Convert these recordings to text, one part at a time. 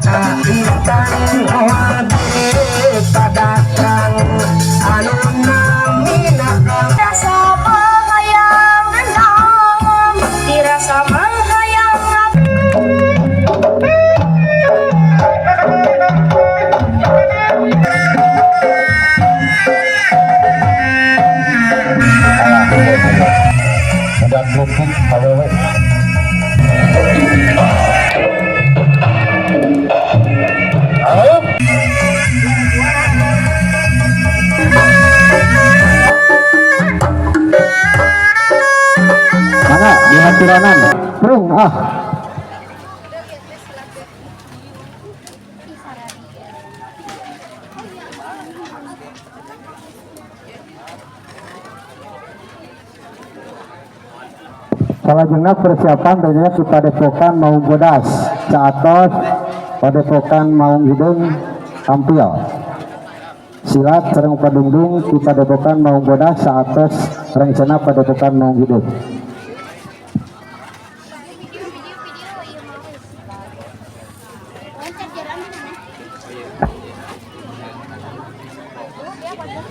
Intan wage padatang anu namina Kang. Rasa menghayang dendam, dirasa menghayang. Udah kerupuk awewe. Halo. Mana di hanturanan prung ah. Salajengna persiapan tentunya di Padepokan Maung Bodas saatos Padepokan Maung Hideung tampil silat sareng padungdung di Padepokan Maung Bodas saatos rencana Padepokan Maung Hideung. Video video video, iya mau. Lancar jalan di mana? Ya, pojok.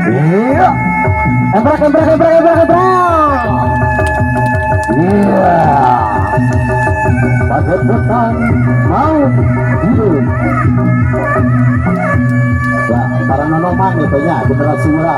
Iya. Embrak, embrak, embrak, embrak, embrak. Iya. Padepokan Maung Hideung. Ya, para nonoman gitu ya, generasi muda.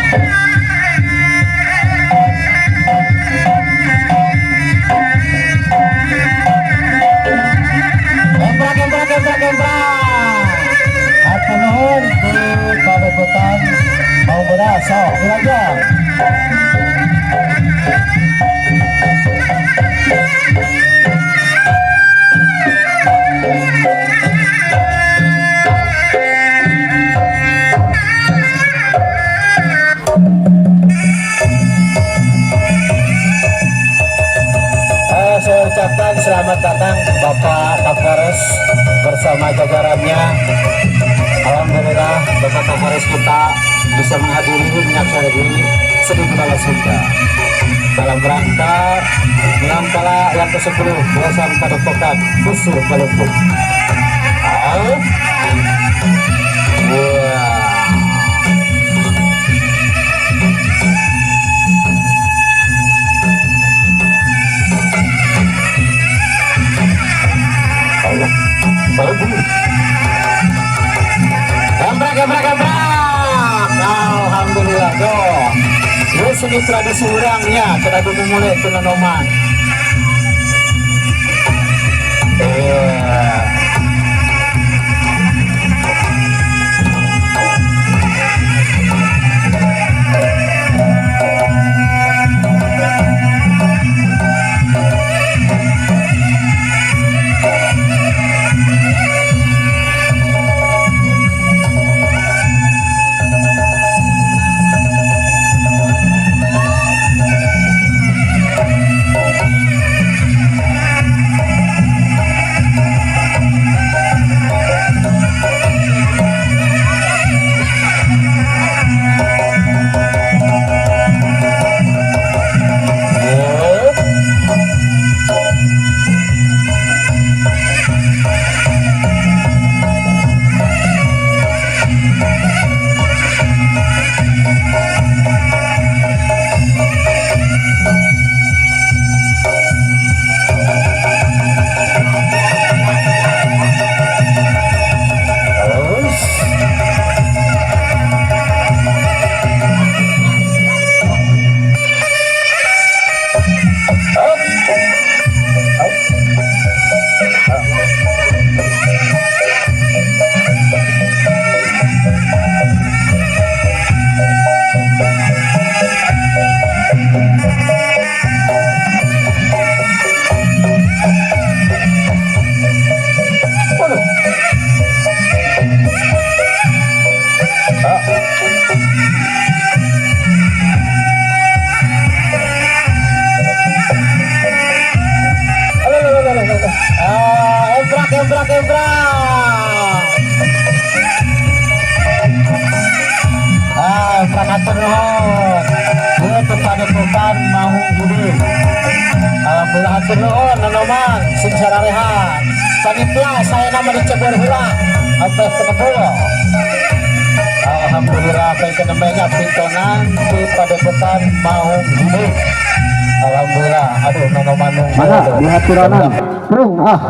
Emprak, emprak, emprak, emprak. Hatur nuhun di Padepokan Maung Bodas. Sok, wilajeng. Saya ucapkan selamat datang Bapak Kapolres bersama jajarannya. Alhamdulillah Bapak Kapolres kita bisa menghadiri menyaksikan seni budaya Sunda dalam rangka Milangkala yang ke-10 Yayasan Padepokan Puseur Palumbung. Wah. Allah. Bagus. Gambrak, gambrak, gambrak. Alhamdulillah dong. Ini seni tradisi urangnya, kita dulu mulai tunanoman. Iya. Terus. Up. Up. Waduh. Ah. Aduh, aduh, aduh, aduh, aduh. Ah, emprak, emprak, emprak. Ah, emprak hatur nuhun. Ieu teh Padepokan Maung Hideung. Alhamdulillah hatur nuhun nonoman sing sararehat. Panipla saya nama dicebur heula. Sampai ketemu. Alhamdulillah saya kenemanya pintonan di Padepokan Maung Hideung. Alhamdulillah, aduh nonoman nunggu. Mana dihaturanan. Prung ah.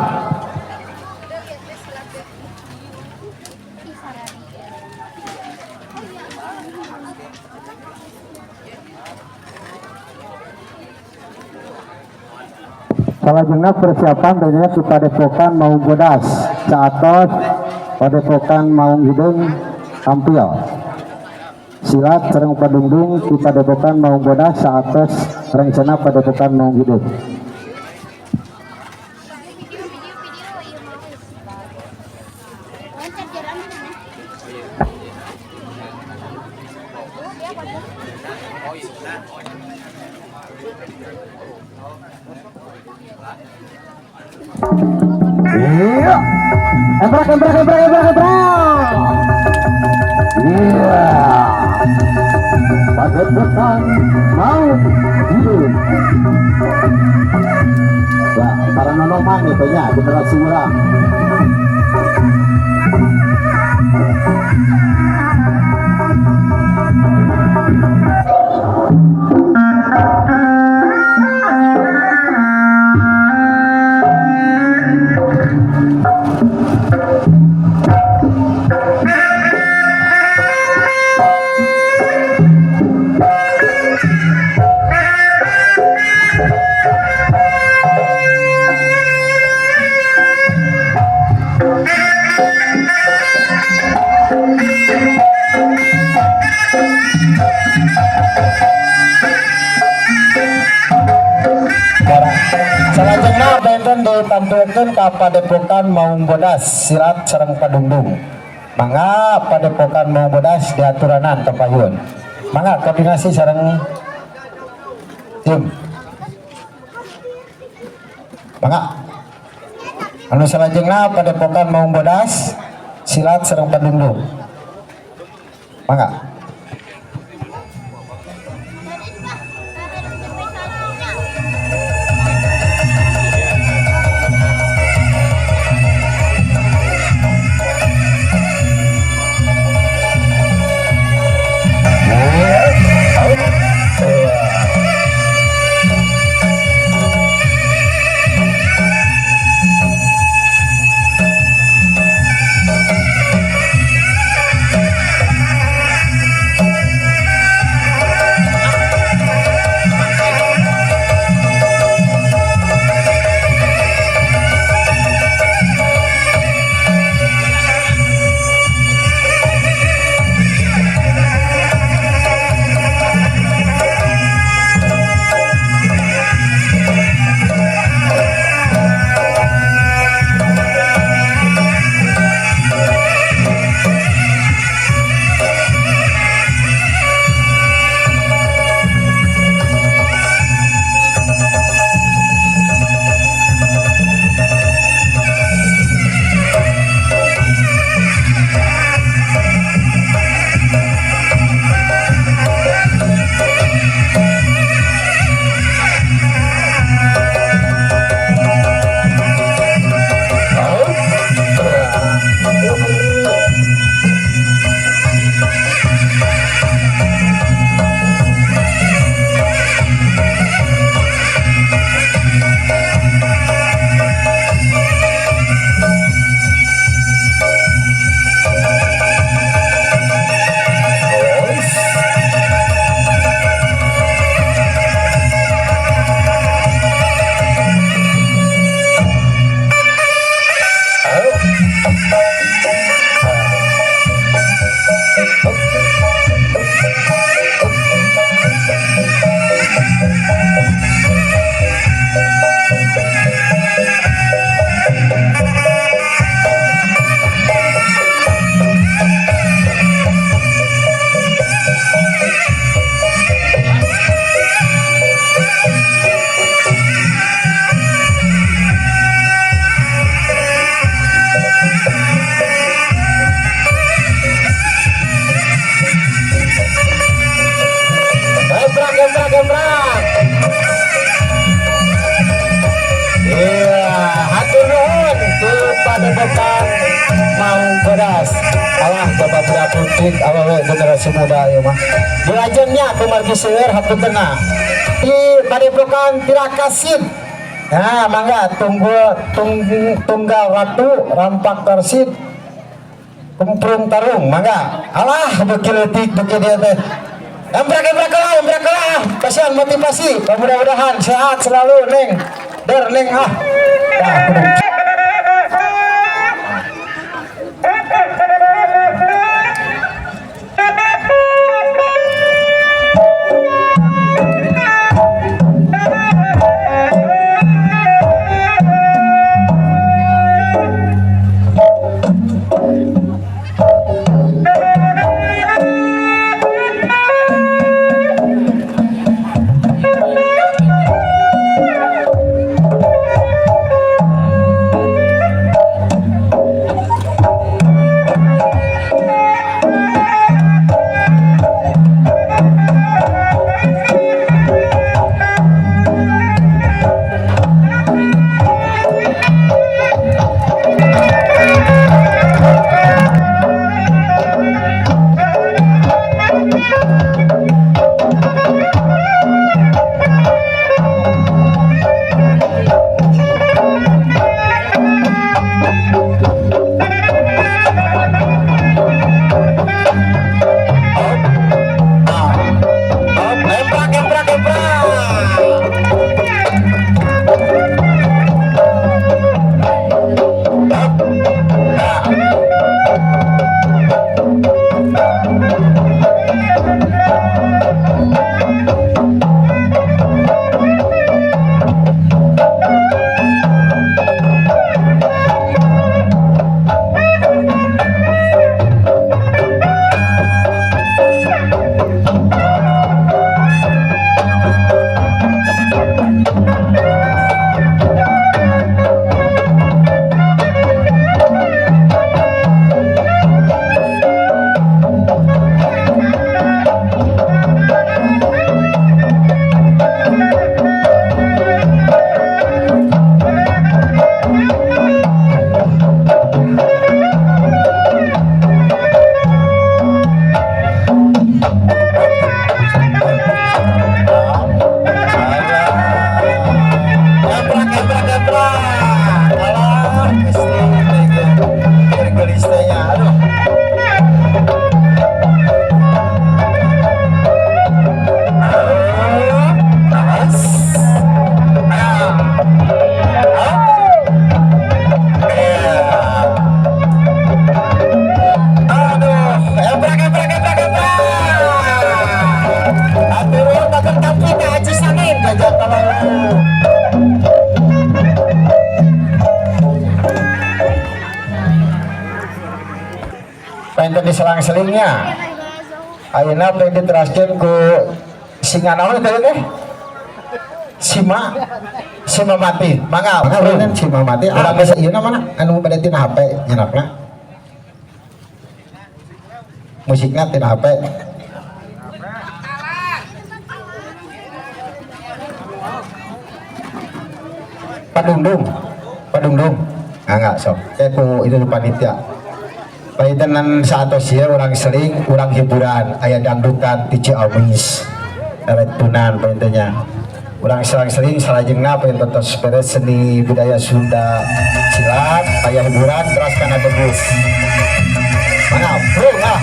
Salajengna persiapan tentunya di Padepokan Maung Bodas saatos Padepokan Maung Hideung tampil. Silat sareng padungdung di Padepokan Maung Bodas saatos rencana Padepokan Maung Hideung. Video video video iya mau. Loncat jalan di mana? Oh, dia apa? Iya. Emprak, emprak, emprak, emprak, emprak. Iya. Padepokan Maung Hideung. Ya, para nonoman itu ya, generasi urang. ditampilkan ka Padepokan Maung Bodas silat sareng Padungdung. Mangga Padepokan Maung Bodas diaturanan ka payun. Mangga koordinasi sareng tim. Mangga. Anu salajengna Padepokan Maung Bodas silat sareng Padungdung. Mangga. Gebrak, gebrak, gebrak. Iya, hatur nuhun ke Padepokan Maung Bodas. Alah, bapak budak putih, awewe generasi muda ieu mah. Dilajengnya kumargi seueur hapuntenna. Di Padepokan Tirakasin. Nah, mangga tunggu tunggal ratu rampak persib kumprung tarung, mangga. Alah, beuki leutik beuki dieu teh. Embrak embrak lah, embrak lah. Kasihan motivasi. Mudah-mudahan sehat selalu, Neng. Der, Neng ah. Nah, kudu. Panginten diselang-selingnya. Ayeuna pengen diteraskeun ku singa naon teh teh? Sima Sima mati. Mangga, mangga Sima mati. Urang geus ieu mana anu bade tina HP nyenakna. Musikna tina HP. Padungdung. Padungdung. Enggak sok. Kayak ku itu panitia. Paintenan saatos ieu urang seling, urang hiburan, aya dangdutan ti Ciamis. Elektunan paintennya. Urang selang-seling salajengna painten tos beres seni budaya Sunda silat, aya hiburan teras kana debus. Mana? Bro, ah.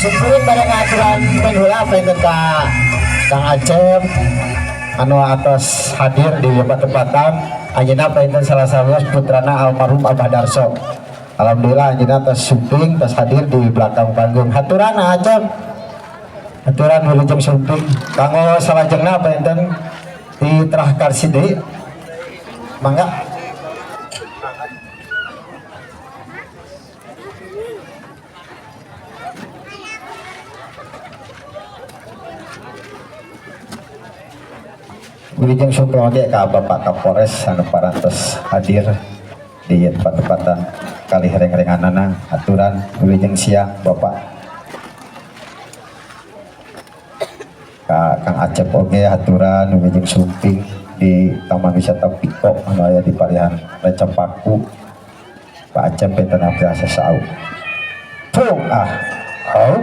Syukurin pada ngaturan penghula pengen ka Kang Acep anu atas hadir di tempat-tempatan anjeunna panginten salah satu putrana almarhum Abah Darso. Alhamdulillah anjeunna atas sumping atas hadir di belakang panggung. Haturan Acep. Haturan wilujeng sumping. Kanggo salajengna panginten di terah karsi deui. Mangga. Wilujeng sumping oge ka Bapak Kapolres anu parantos hadir di tempat-tempatan kalih reng-renganana aturan wilujeng siang Bapak ka Kang Acep oge aturan wilujeng sumping di Taman Wisata Piko anu aya di Parihan Rancapaku. Pak Acep benten abdi asa sau. Tung ah. Oh.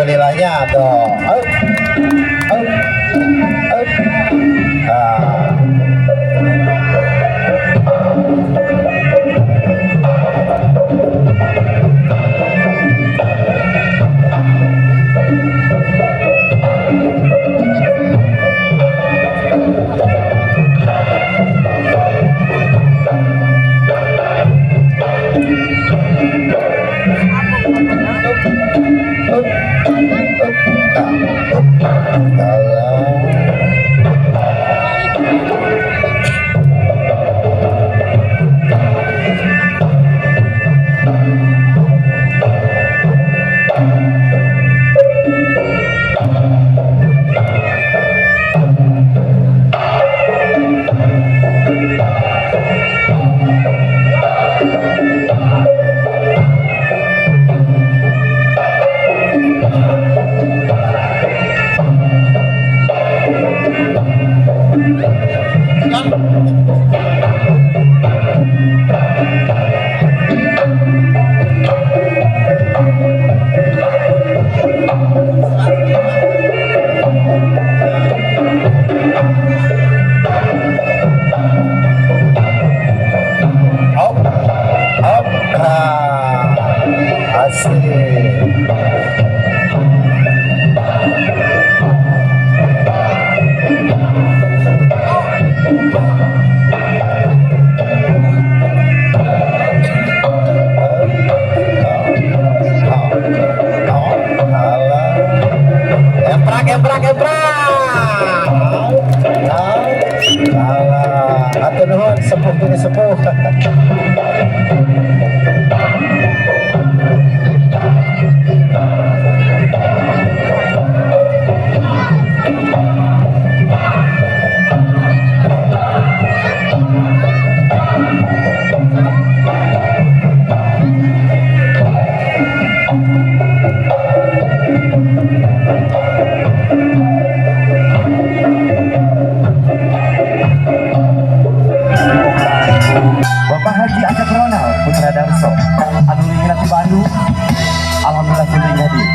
Alhamdulillahnya tuh. Up, up, ah, asik. Emprak, emprak, emprak. Alah, hatur nuhun sepuh tuni sepuh. Bapak Haji Acep Ronald Putra Darso anu lingna ti Bandung. Alhamdulillah sumping hadir.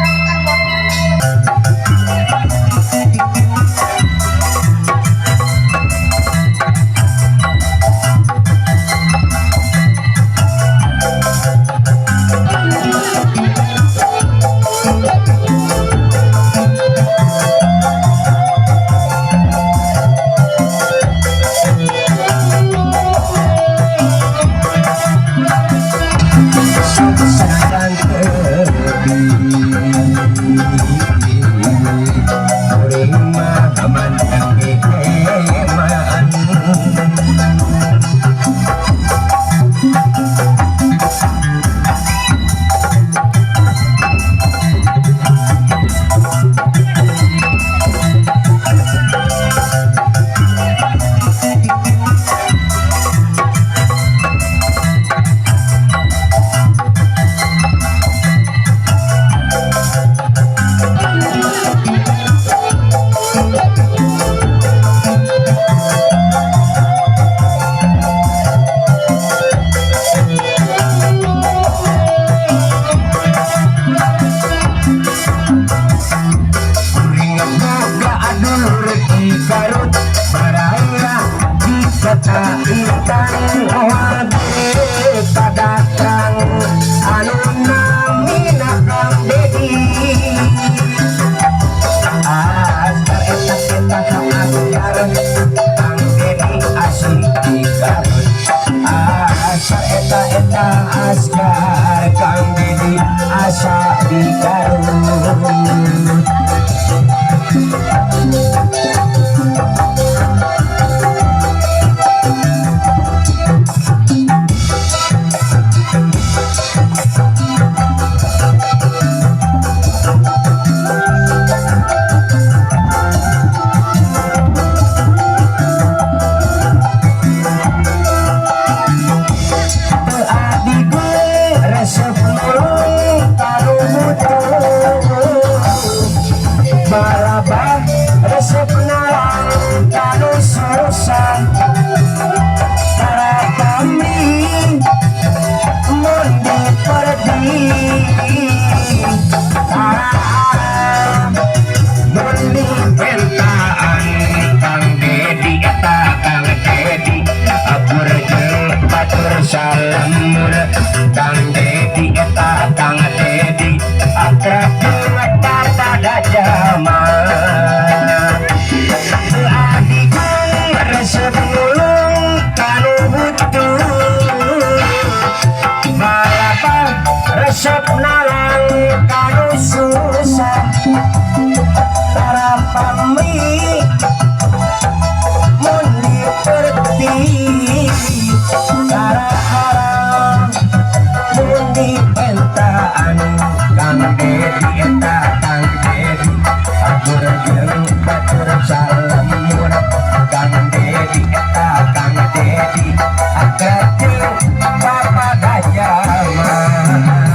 Askar Kang Dedi asa di Garut. Salamur Kang Dedi eta Kang Dedi akrab pada zaman adiku resep nulung kanu butuh balapa resep nalang kanu susah. Para dipentaan Kang Dedi eta Kang Dedi agur jeung batur salemur Kang Dedi eta Kang Dedi akrab jeung Bapak Gajah mah.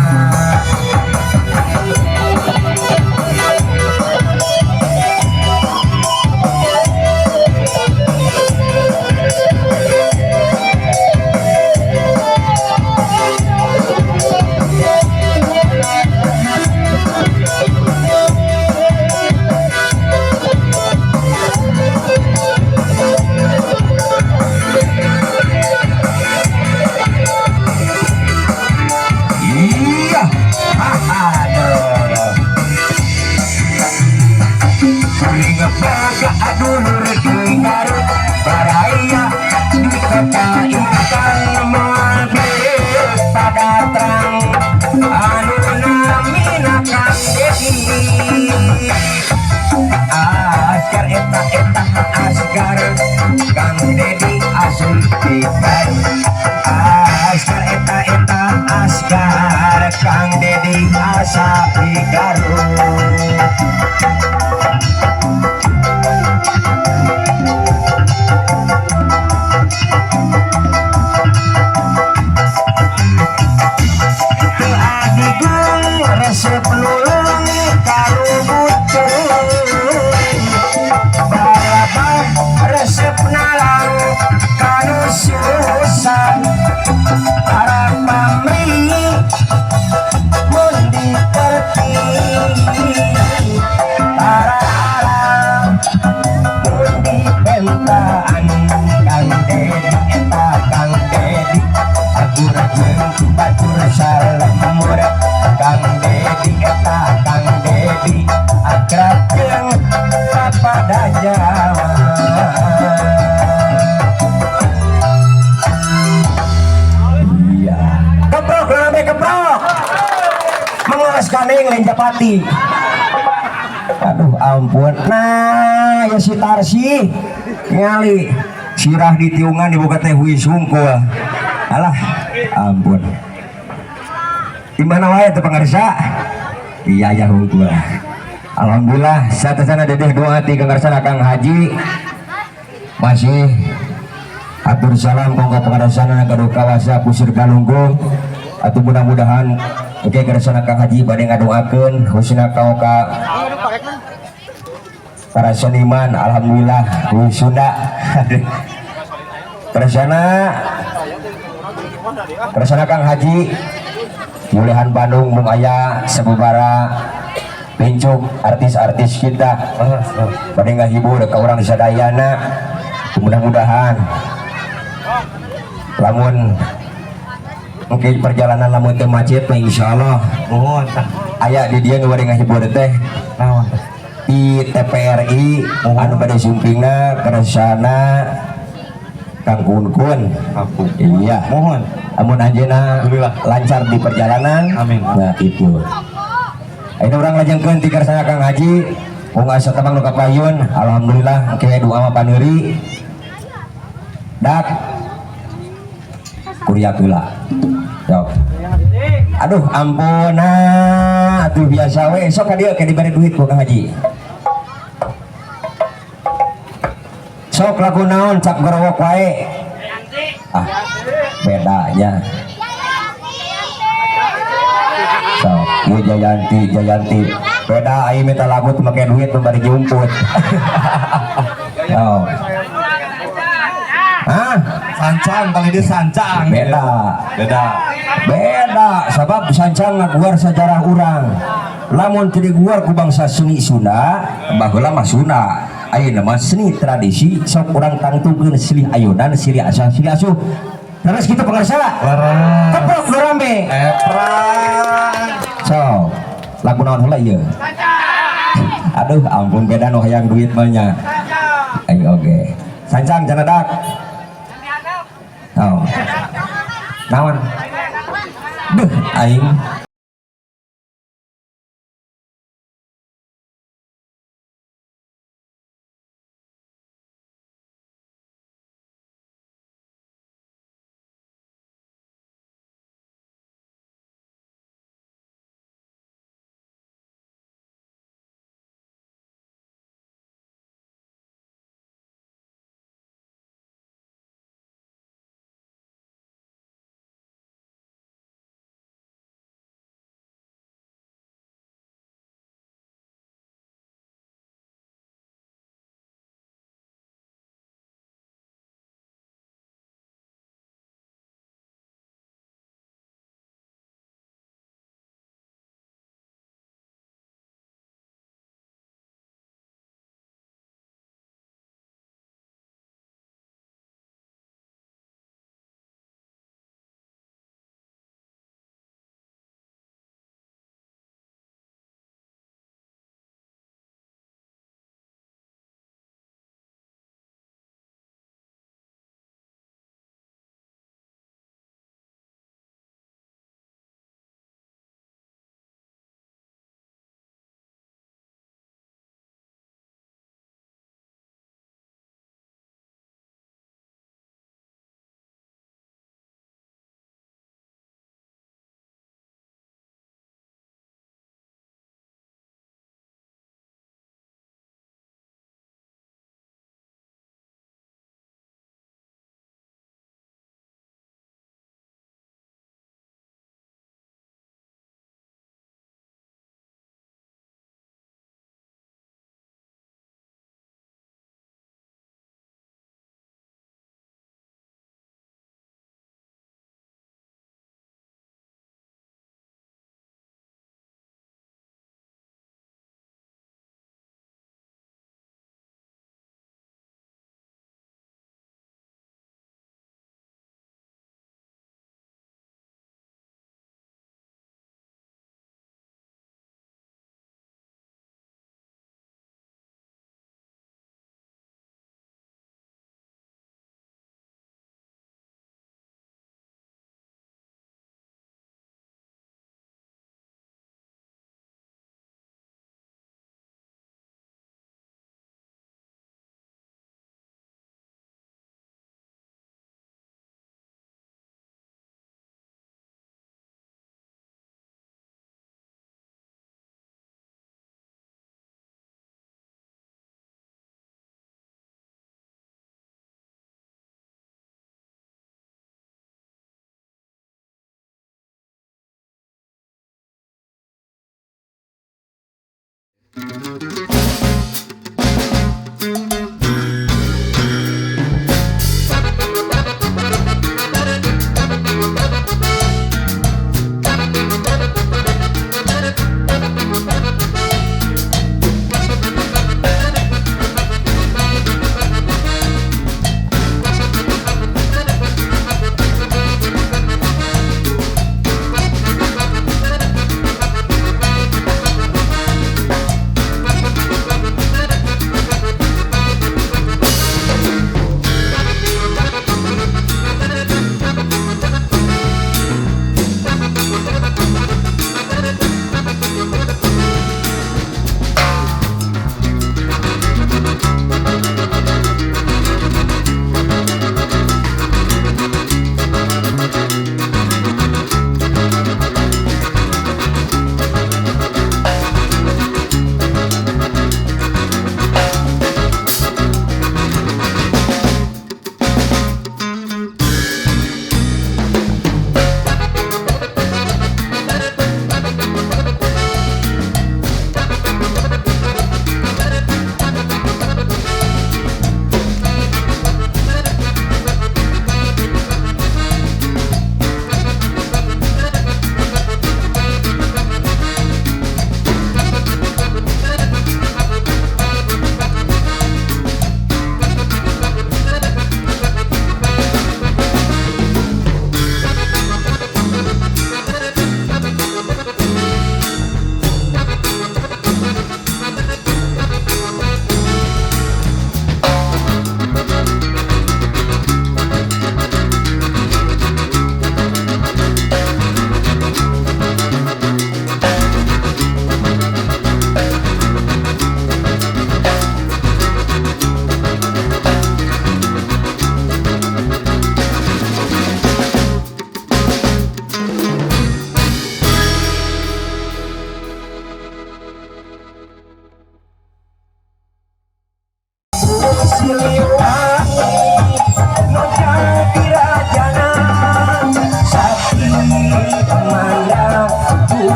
Iya, aduh. Kuring baga dulur di Garut, baraya di kota Ingkang mobil pada terang anu namina Kang Dedi. Asgar eta eta Asgar Kang Dedi asli di Garut. Asgar eta eta Asgar Kang Dedi asa di Garut. Teu adigung resep nulung karubutung balabang resep nalang kanu susah para pamri mun diperti para alam mun dipentaan Kang Dedi eta Kang Dedi agur jeung batur salemur Kang Dedi eta Kang Dedi akrab jeung papada Jawa. Iya, keprok rame keprok menguras kaning lain japati. Aduh ampun. Nah ya si Tarsi ngali sirah di tiungan dibuka teh huis hungkul. Alah ampun. Di mana wae teh pangarsa? Iya ya hungkul. Alhamdulillah satesana dedeh doa ti kangarsana Kang Haji masih atur salam kongko pangarsana gaduh kawasa kusir galunggung atau mudah-mudahan oke kersana Kang Haji bade ngadoakeun khususna ka para seniman alhamdulillah di Sunda. Kersana kersana Kang Haji mulihan Bandung mung aya sababara pincuk artis-artis kita bade ngahibur ka urang sadayana mudah-mudahan lamun mungkin perjalanan lamun teu macet mah insyaallah Mohon tah. aya di dieu nu bade ngahibur teh Naon tah? di TPRI anu bade sumpingna kersana Kang Kun Kun. Aku. Iya. Mohon. Amun anjeunna Alhamdulillah. lancar di perjalanan. Amin. Nah itu. Ini urang lajengkeun ti kersana Kang Haji mung asa temang nu kapayun alhamdulillah engke doa mah paneuri dak kuriak heula. Sok. Aduh ampun nah atuh biasa we sok ka dieu ke dibere duit ku Kang Haji. Sok lagu naon cap gorowok wae. Ah, bedanya. Sok, ieu Jayanti, Jayanti. Beda aing minta lagu teu make duit nu bari jumput. Sok. Hah? Sancang kali dia sancang. Beda. Beda. Beda sabab sancang ngaguar sejarah urang. Lamun teu diguar ku bangsa seni Sunda, baheula mah Sunda. Ayeuna mah seni tradisi sok urang tangtukeun silih ayunan, silih asah, silih asuh. Terus kitu pangarsa. Leres. Keprok nu rame. Eprang. Sok, lagu naon heula ieu? Aduh, ampun beda nu hayang duit mah nya. Ayo oke. Sancang cenah dak. Oh. Naon? Duh, aing.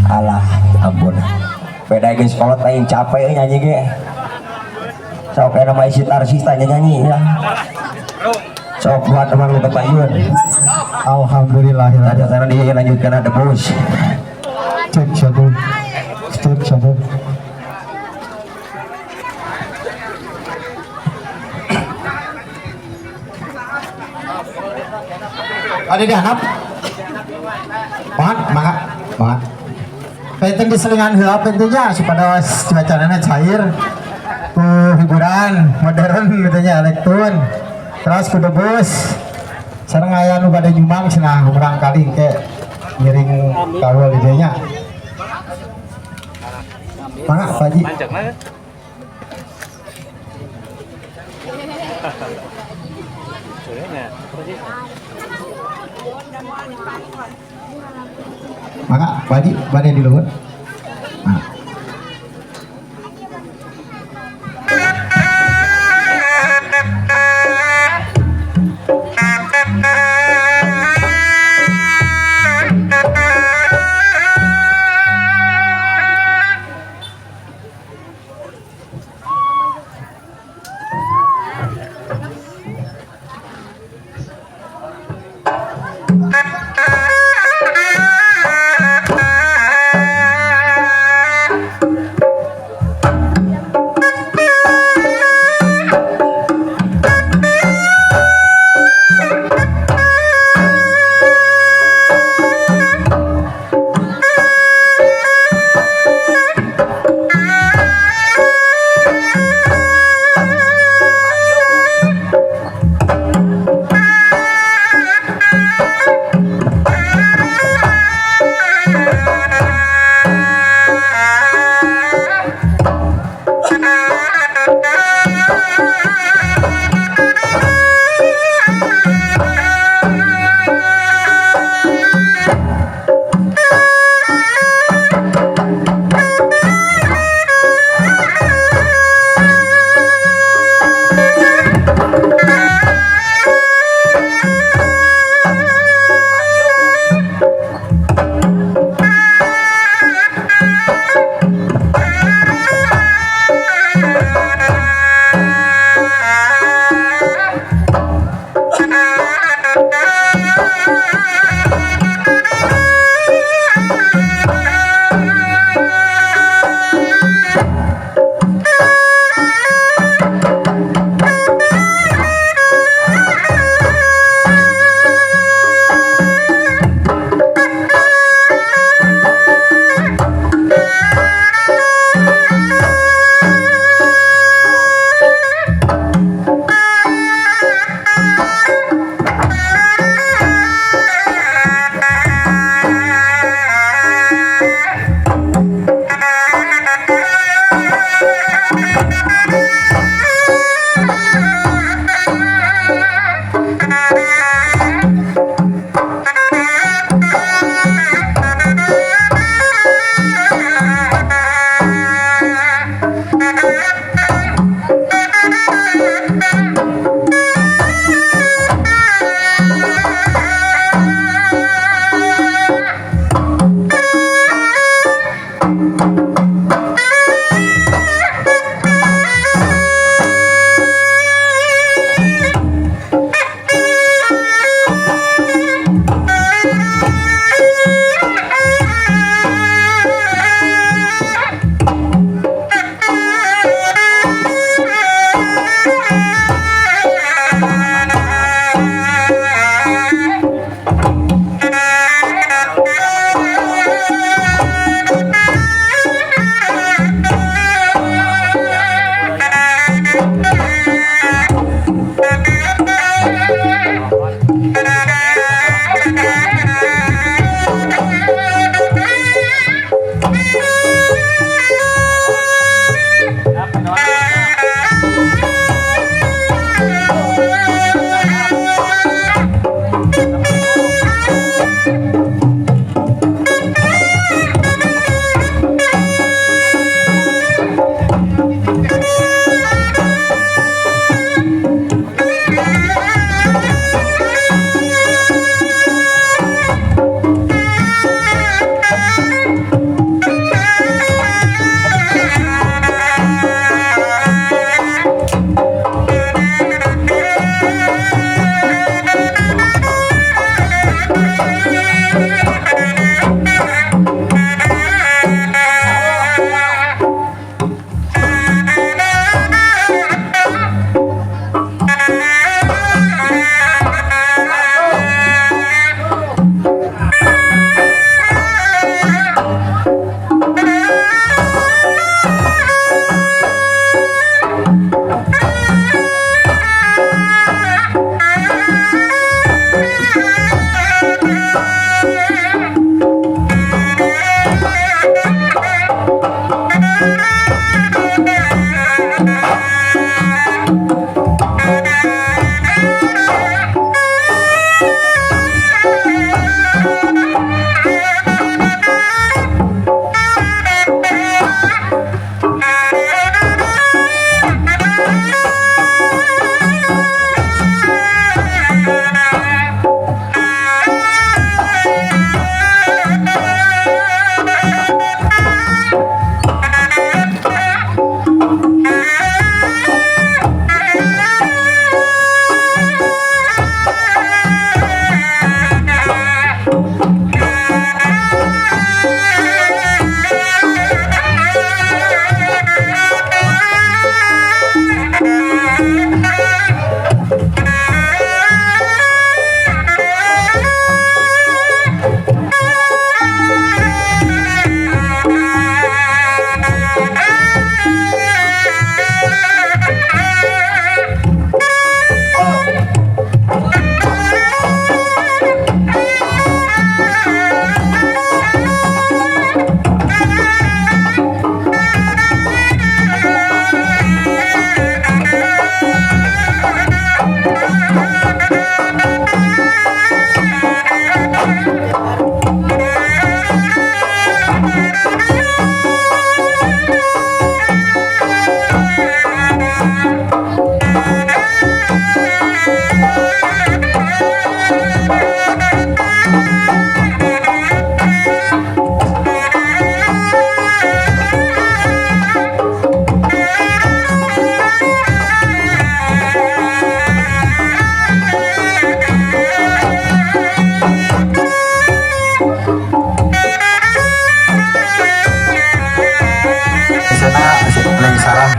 Alah, ampun. Beda guys, kalau tanya capek nyanyi ge. Sok nama isi tarsis tanya nyanyi ya. Sok buat teman lu kebayun. Alhamdulillah. Ada sana dia lanjutkan ada bus. Cek satu. Cek satu. Ada di handap. Mangga, mangga. Penting diselingan heula pentingnya supaya cuacana cair. Ku hiburan modern gitu nya elektron. Terus ku debus. Sareng aya nu bade nyumbang cenah urang kali ke ngiring kawul di dieu nya. Mangga Pak Haji. Mangga Pak Haji bade di luhur. Nah.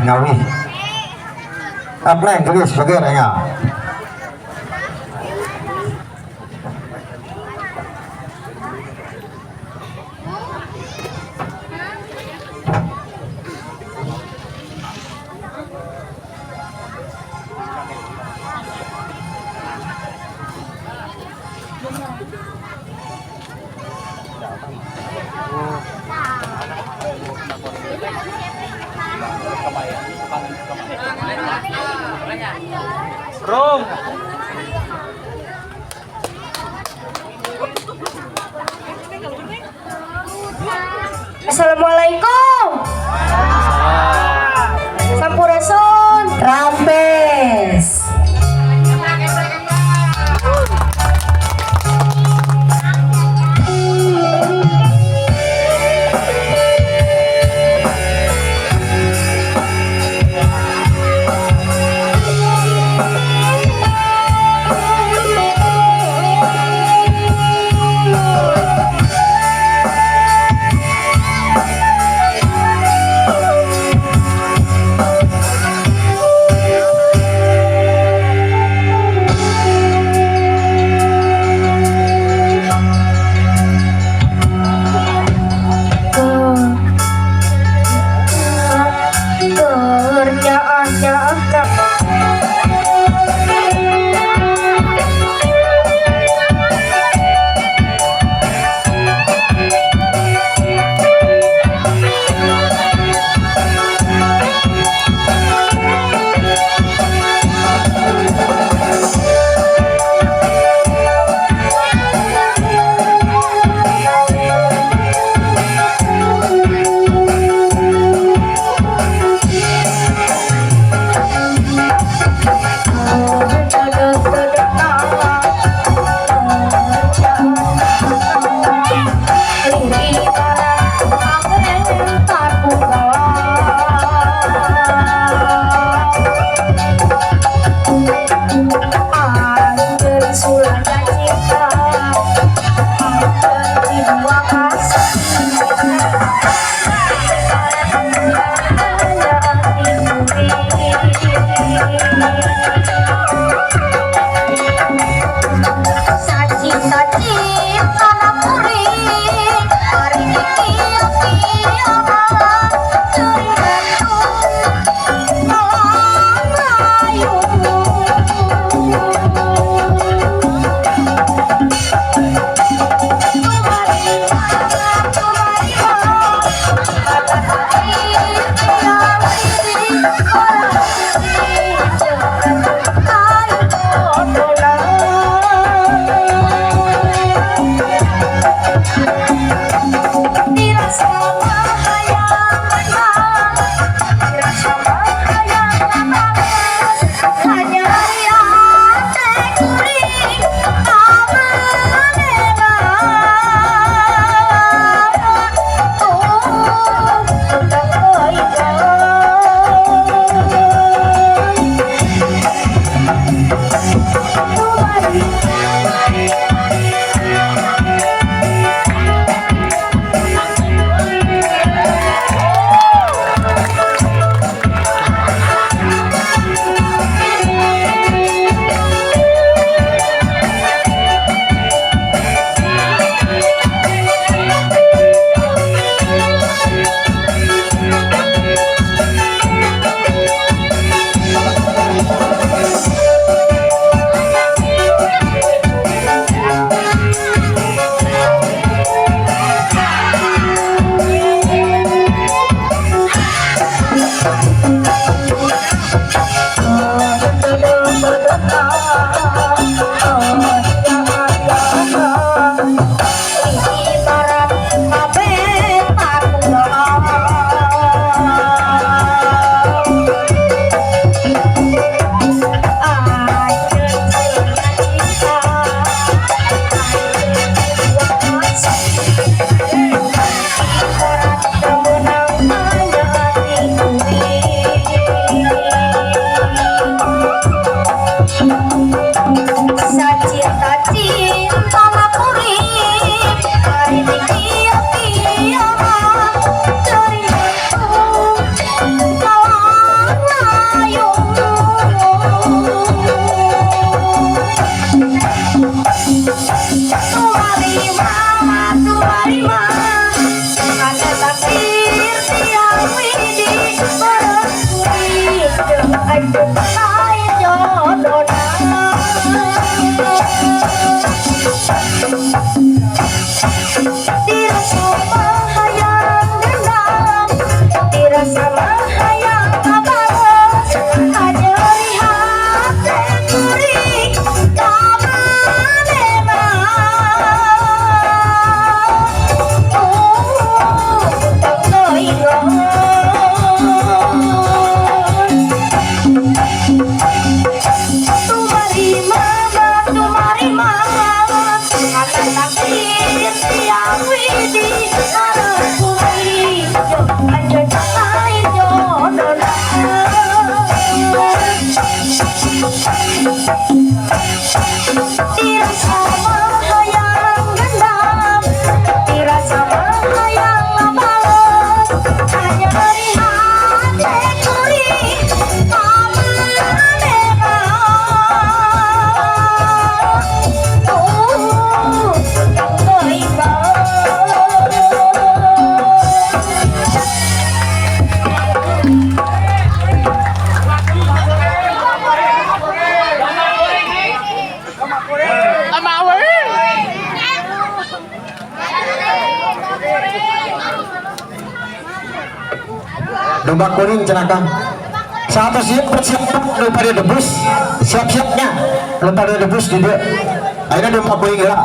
Ngawih. Empleng geus bager engal. Assalamualaikum. Sampurasun. Rampes. Domba kuning cenah, Kang. Satu siap persiapan nu pada debus, siap-siapnya nu pada debus di dieu. Ayeuna domba kuning heula.